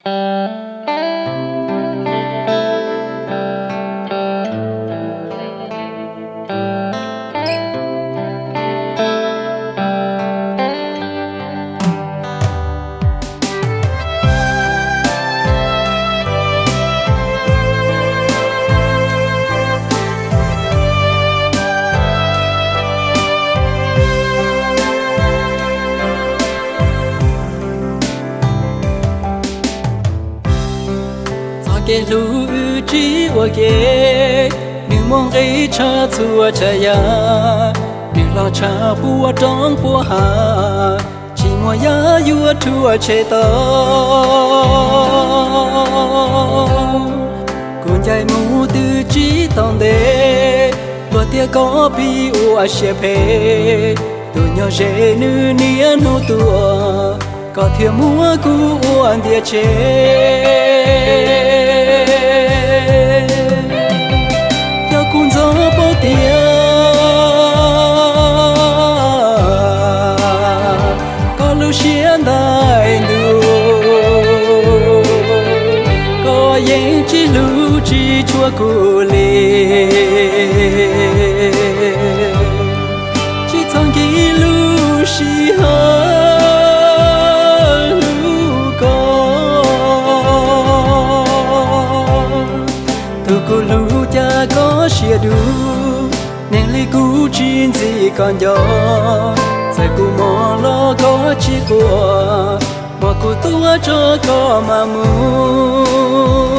Txoj kev hlub wb tsis ua ke, nws muaj nqis tshaj txhua tsav yam, nws los tshaj puas roob puas hav, tsis muaj yam yuav rhuav tshem tau. Kuv ncaim mus twb tsis tau ntev, luag tias koj pib ua siab phem, tus nyob ze nws niaj hnub tuaj, koj thiaj muab kuv ua ntiag tsheb. Yog kuv ntxov paub tias koj lub siab ntais ntuj, koj yeej tsis hlub tsis tshua kuv li. Tsis txhob nkim lub sij hawm hlub koj, tus kuv hlub cas koj siab dub, neeg li kuv tsis ntxim koj nco. Txawm kuv mob los koj tsis quaj, muab kuv tuav tso koj mam mus.